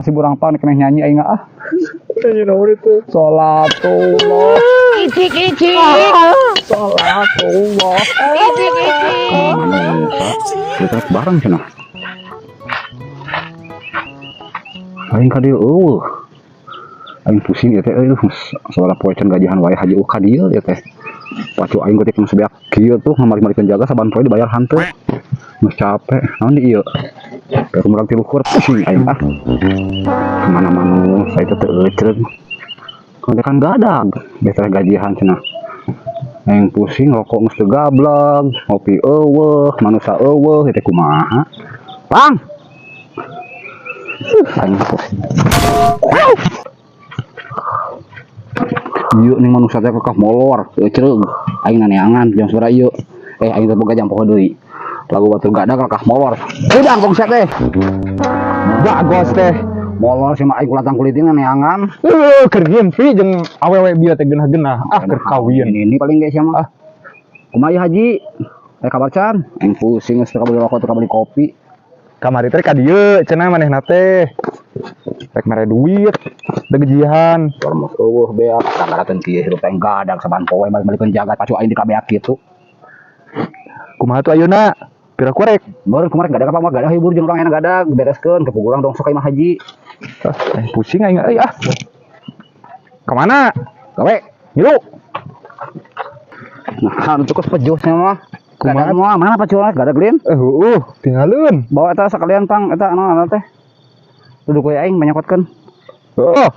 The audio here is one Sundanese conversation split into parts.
Si burang pan kena nyanyi aing ah. Nyanyi naon itu? Salatullah. Icik icik. Salatullah. Icik icik. Kita bareng cenah. Aing ka dieu eueuh. Aing pusing ieu teh euy sabaraha poe can gajihan wae haji ka dieu ieu teh. Pacu aing gotik nu sebeak kieu tuh ngamalik-malikeun jaga saban poe dibayar hanteu. Geus capek, naon di ieu? Baru murang ti luhur pusing aing ah. Kemana-mana saya teh teu euceun. Kan kan gadag, biasa gajihan cenah. Aing pusing rokok geus teu gableg, ngopi eueuh, manusa eueuh ieu teh kumaha? Pang. Aing pusing. Ieu ning manusa teh kekeh molor, euceun. Aing naneangan jam sabaraha ieu? Aing teh boga jam poho deui. Lagu batu gadag kekeh molor. Udang bangsa teh. Bagos teh. Molor sih mah aing kulatang kulitina neangan. Keur ngimpi jeung awewe bieu teh geunah-geunah. Ah, keur kawin. Ini paling ge sia mah. Ah. Kumaha ieu haji? Kabar can? Aing pusing geus teu kabeli rokok, teu kabeli kopi. Kamari teh ka dieu cenah manehna teh. Rek mere duit, degejihan. Ormos eueuh beak, kagarakeun kieu hirup teh gadag saban poe balik-balikeun jagat pacu aing di kabeak kitu. Kumaha tuh ayeuna? Pira korek? Baru kemarin gadag apa mah gadag hibur jeung urang enak gadag bereskeun ke urang dong sok ka imah haji. Ah, pusing aing euy ah. Kemana? Gawe. Ngilu. Nah, anu cukup pejuhnya mah. Kumaha? Gadag mah mana pacuan gadag lin? Heueuh, tinggalkeun. Bawa eta sekalian pang eta anu anu teh. Duduk we aing menyokotkeun. Heeh.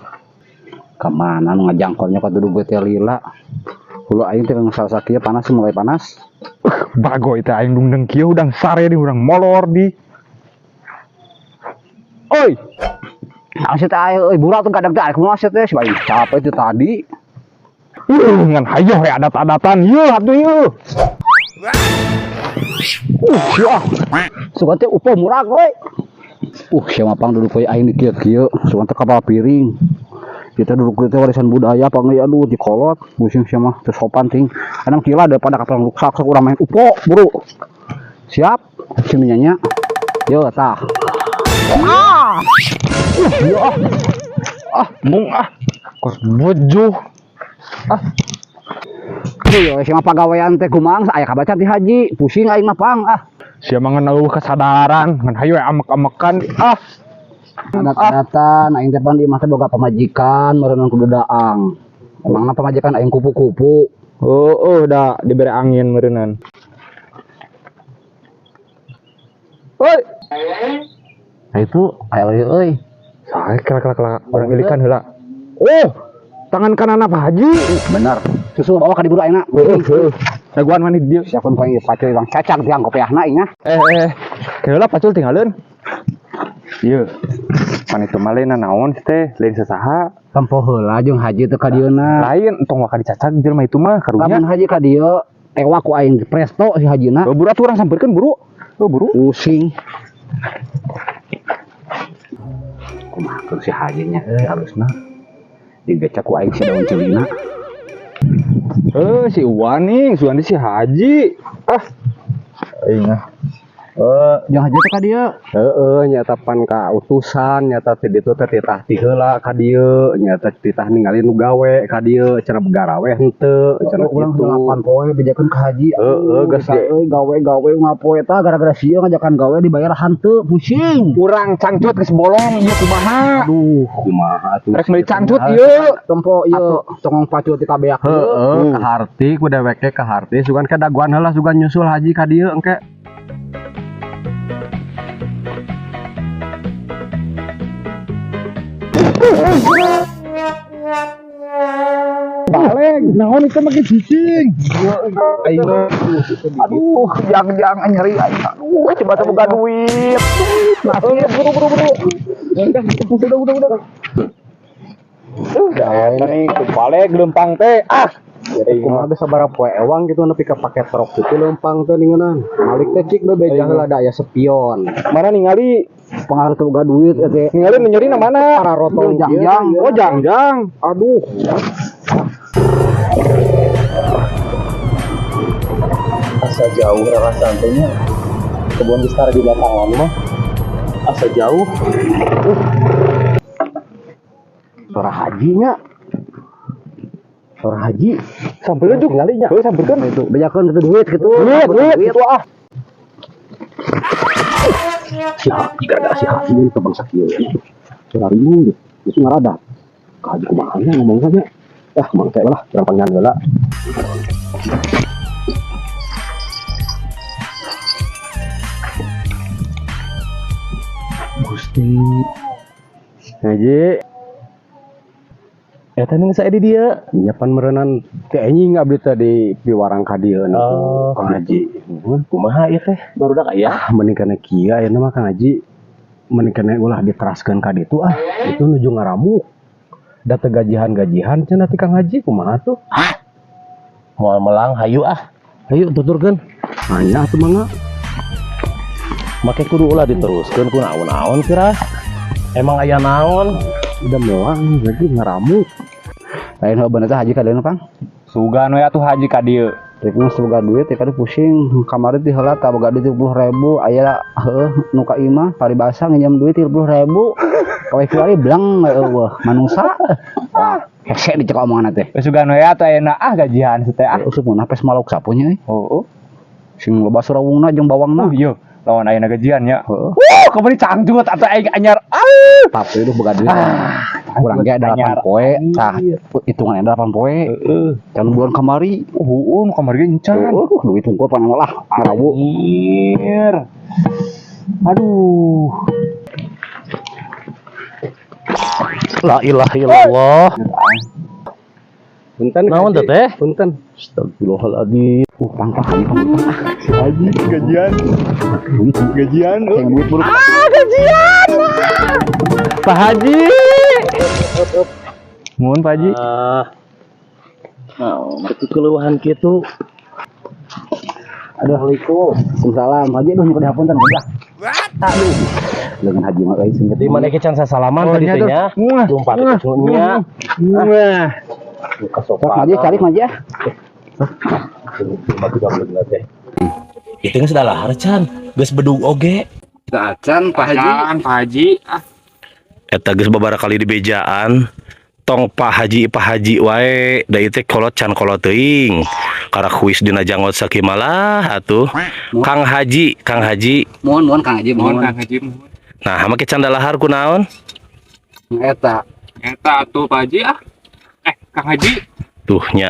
Kemana nu ngajangkor nyokot duduk we teh lila. Hulu aing teh ngasal sakieu panas mulai panas. Bagoy teh aing dungdeng kieu udang sare di urang molor di. Oi. Naon sih teh aing euy burak tuh gadag teh aing kumaha sih teh si aing capek itu tadi. Ngan hayoh we adat-adatan ieu atuh ieu. Sia. Sugan teh upo murag we. Sia mah pang duduk we aing di kieu-kieu, sugan teh kapal piring. Kita duduk teh warisan budaya pang euy aduh dikolot, pusing sia mah teu sopan ting. Anam kila daripada kapal ruksak sok urang main upo buru. Siap, sini nyanyi. Yo tah. Ah. Ya. Ah, mung ah. Kos bojoh. Ah. Iya, sia mah pagawean teh kumaha aya kabaca ti haji, pusing aing mah pang ah. Sia mah ngan eueuh kesadaran, ngan hayu amek-amekan ah. Adat-adatan aing teh pan di imah teh boga pamajikan meureun kudu daang. Emangna pamajikan aing kupu-kupu. Heueuh da dibere angin meureunnan. Oi. Nah itu aya euy euy. Sae kela-kela orang ilikan heula. Oh, tangan kanan apa haji? Bener. Susu bawa ka diburu aingna. Heueuh, heueuh. Daguan maneh di dieu. Siapun paling pacul bang cacang tiang kopiahna aing ah. Heula pacul tinggalin. Ieu. Pan itu mah lain naon sih teh, lain sasaha. Tempo heula jeung haji teh ka dieuna. Lain entong waka dicacag jelema itu mah karunya. Lamun haji ka dieu tewak ku aing presto si hajina. Buru atuh urang sampeurkeun buru. Buru. Pusing. Kumaha keur si hajinya euy alusna. Digecek ku aing si daun ceulina. Si Uwan nih, Suwan si haji. Ah. Aing ah. Jeung haji teh ka dieu. Heeh, nyata pan ka utusan, nyata ti ditu teh titah ti heula ka dieu, nyata titah ningali nu gawe ka dieu, cenah garawe henteu, cenah Urang kitu. 8 poe bejakeun ka haji. Heeh, geus Geus euy gawe-gawe ngapoe tah gara-gara sieun ngajakan gawe dibayar henteu, pusing. Urang cangcut geus bolong ieu kumaha? Aduh, kumaha atuh. Rek meuli cangcut ieu. Tempo ieu congong pacut ti kabeak ieu. Heeh, kaharti ku dewek ge kaharti, sugan ke daguan heula sugan nyusul haji ka dieu engke. Balik, naon itu make cicing. Aing aduh, jangan-jangan nyeri aing. Aduh, coba teu boga duit. Nasib buru buru buru. Udah udah udah. Udah, ini balik lempang teh. Ah. Kumaha geus sabaraha poe ewang gitu nepi ka pake truk kitu lempang teh ningenan. Malik teh cik be beja heula da aya spion. Mana ningali pengaruh teu boga duit eta teh. Ningali nu nyeri na mana? Para rotong Jangjang. Oh, jangjang. Aduh. Asa jauh rasa santainya. Kebun besar di belakang mah. Asa jauh. Hajinya. Seorang haji Sampai lu tinggalinya. Heuh sampeurkeun. Itu bejakeun kitu duit kitu. Duit duit itu ah. Si Haji gara-gara si Haji ini ke bangsa kieu. Ora bingung gitu. Itu ngaradat. Ka haji kumaha nya ngomong nya. Ah, mangke lah, urang panggilan heula. Gusti. Haji. Eta nih saya di dia. Nya pan meureunan teh anjing abdi teh di piwarang ka dieu Oh, Kang Haji. Kumaha ieu teh? Barudak aya. Ah, mending kana kieu ayeuna mah Kang Haji. Mending kana ulah diteraskeun ka ditu ah. Itu nuju ngaramuk. Da teu gajihan-gajihan cenah ti Kang Haji kumaha tuh? Moal melang hayu ah. Hayu tuturkeun. Anya atuh mangga. Make kudu ulah diteruskeun ku naon-naon kira. Emang aya naon? Udah melang lagi ngaramuk. Lain heuh bener teh haji ka dieu Pang. Sugan we atuh haji ka dieu. Rek geus boga duit teh kadu pusing. Kamari teh heula tah boga duit 30.000 aya heueuh nu ka imah paribasa nginjem duit 30.000. Kawe kiwari blang eueuh manusa. Wah, hese dicek omongan teh. Sugan we atuh ayeuna ah gajihan teh ah. Usup mun pes maluk sapunya euy. Heeh. Sing loba surawungna jeung bawangna. Iya, lawan ayeuna gajian nya. Heeh. Wuh, kamari cangcut atuh aing anyar. Ah. Tapi duh boga duit. Kurang ge 8 poe, tah hitungan 8 poe. Heeh. Can bulan kamari. Heeh, nu kamari ge encan. Heeh, duit hungkul pan lah ngarawu. Anjir. Aduh. La ilaha illallah. Punten Naon Haji. teh? Punten. Astagfirullahaladzim. Pang pang haji pang. Si haji gajian. Duit Gajian. yang duit buruk. Ah, gajian. Pak Haji. Mun Pak Haji. Ah. Naon teh keluhan kitu? Aduh, Assalamualaikum. Waalaikumsalam. Haji aduh nyukur dihapunten udah. Aduh. Dengan haji mah euy singkat. Di mana ke can sasalaman Oh, tadi nya teh tuh. nya? Muah, Lumpat muah, itu nya. Wah. Sok haji cari haji ah. Teh. Itu geus dalahar can, geus bedug oge. Acan Pak Haji. Pak Haji. Ah. Eta geus babaraha kali dibejaan. Tong Pak Haji wae, da ieu teh kolot can kolot teuing. Karak huis dina janggot sakimalah atuh. Kang Haji, Kang Haji. Mohon mohon Kang Haji Mohon mohon. Kang Haji mohon. Nah, make can dalahar kunaon? Eta. Eta atuh Pak Haji ah. Kang Haji, Tuh nya.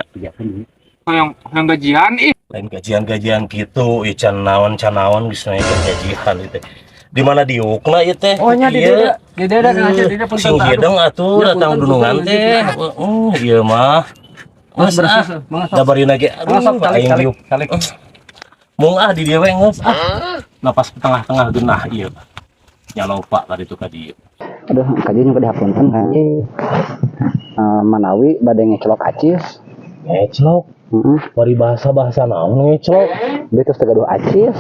hoyong hoyong gajian ih. Lain gajian-gajian gitu, ieu can naon can naon geus naikeun gajian ieu teh. Di mana diukna ieu teh? Oh nya di Ieu. dieu. Di dieu Kang Haji, di dieu punten. Sing hideng atuh Ya, datang punten, dunungan punten, teh. Ieu mah. Geus ah. Dabarina ge aduh aing diuk. Mung ah di dieu we geus ah. Napas tengah-tengah genah ieu. Nya lopa tadi tu ka dieu. Aduh, Kang Haji nyukur dihapunten Kang Haji. Manawi bade ngecelok acis. Ngeclok, Heeh. bari bahasa-bahasa naon ngeclok. Beli terus tegaduh acis.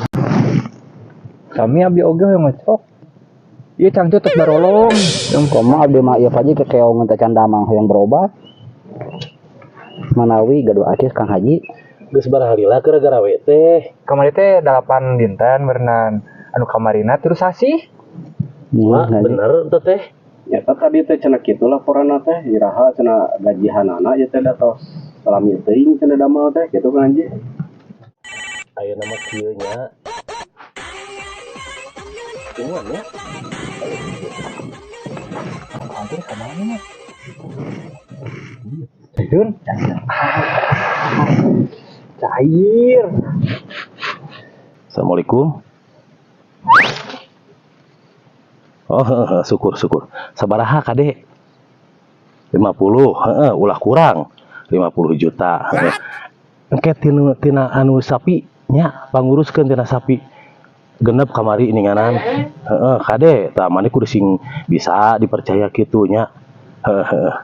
Sami abdi oge hoyong ngecok. Ieu cangcut tos barolong. Yang komo abdi mah ieu Pak Haji kekeongan teh can damang hoyong berobat. Manawi gaduh acis Kang Haji. Geus barahalila keur garawe teh. Kamari teh 8 dinten berenang. Anu kamarina terus sasih. Mohon Mah Kang Haji. bener teh teh. Nyata tadi teh cenah kitu laporanna teh iraha cenah gajihanana ieu teh da tos salami teuing cenah damel teh kitu Kang Haji. Ayeuna mah kieu nya. Tungguan nya. Hampir kemana nih? Cair. Cair. Assalamualaikum. Oh, syukur syukur. Sabaraha kade? 50, heeh, ulah kurang. 50 juta. Heeh. Engke tina, tina anu sapi nya panguruskeun tina sapi. Genep kamari ninganan. Heeh, kade tah maneh kudu sing bisa dipercaya kitu nya. Heeh, heeh.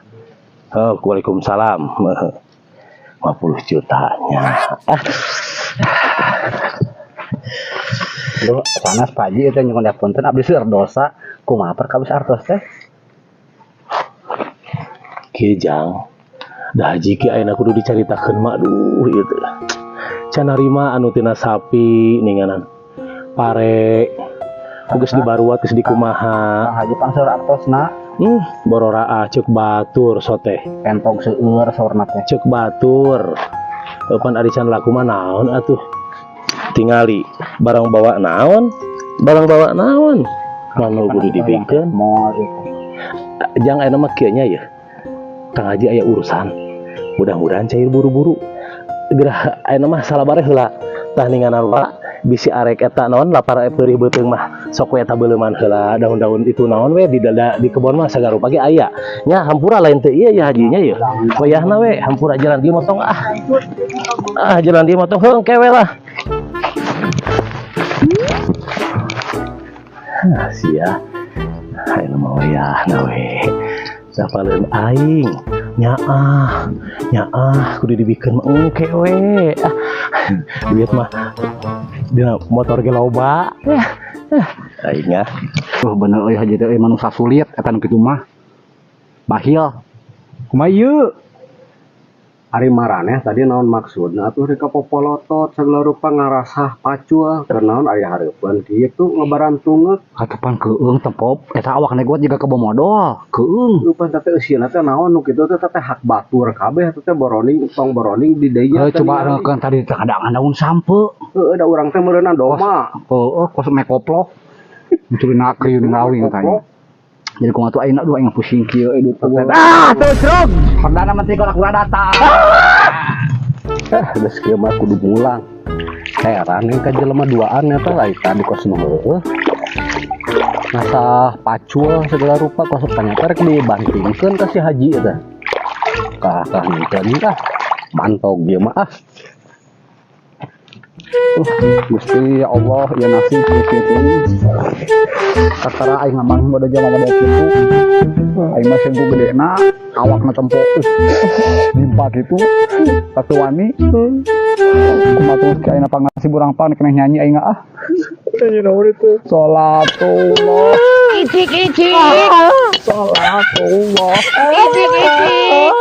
Heeh, waalaikumsalam. Heeh. 50 juta nya. Ah, Aduh, sanes Pak Haji eta nyukur dihapunten abdi seueur dosa. Kumaha perkawis artos teh? Kieu jang. Da haji ki ayeuna kudu dicaritakeun mah aduh ieu teh. Can narima anu tina sapi ninganan. Pare geus dibaruat geus dikumaha. Kang Haji pangseur artosna. Bororaa cek batur sote. Entog seueur saurna teh. Cek batur. Pan arisan laku mah naon atuh. Tingali barang bawa naon? Barang bawa naon? Mana kudu dibikeun? Mall itu. Jang, ayeuna mah kieu nya ya. Kang Haji aya urusan. Mudah-mudahan cair buru-buru. Gerah ayeuna mah salabare heula. Tah ninganan wa bisi arek eta naon, lapar peurih beuteung mah sok we eta beuleuman heula daun-daun itu naon we di dada di kebon mah sagarupa ge aya. Nya hampura, lain teu ieu ya hajinya ya. Wayahna we hampura, jalan dieu motong ah. Ah, jalan dieu motong heung kewe lah. Ah, sia. Ayeuna mah wayahna we. Sapaleun aing nyaah nyaah kudu dibikeun mah engke we. Ah, duit mah dina motor ge loba. Eh, eh, aing ah. Tuh bener euy, haji teh euy, manusia sulit eta nu kitu mah. Bahil. Kumaha ieu? Ari maraneh tadi naon maksudna atuh rek popolotot segala rupa ngarasah pacul, keur naon aya hareupeun kitu ngabarantungeuk? Atuh pan keueung tempo eta awak nego jiga kebo modol. Keueung. Lupa teh eusina teh naon nu kitu teh teh hak batur kabeh teh boroning tong boroning di dinya. Heuh, coba reukeun tadi teh kadangan daun sampe. Heueuh, da urang teh meureunna doma. Heueuh, kos me koplok. Mencuri nakri ngawing tanya. Jadi kumaha tuh ayeuna, duh, aing pusing kieu euy, duit. Ah, teu srog. Perdana Menteri kolak gula datang. Eh, geus kieu mah kudu mulang. Heran yang ka jelema duaan eta lain tadi kos nu heueuh. Ngasah pacul segala rupa kos ternyata rek dibantingkeun ka si haji eta. Kah kah henteu ah. Mantog ieu mah ah. Gusti ya Allah ya nasib kieu kieu teuing. Kakara aing ngamang mode jelema model kitu. Aing mah sengku gedena, awakna tempo nimpa kitu. Satu wani. Kumaha tuh ki ayeuna pangasih burang pan keneh nyanyi aing ah. Nyanyi naon itu? Salatullah. Icik icik. Salatullah. Icik icik.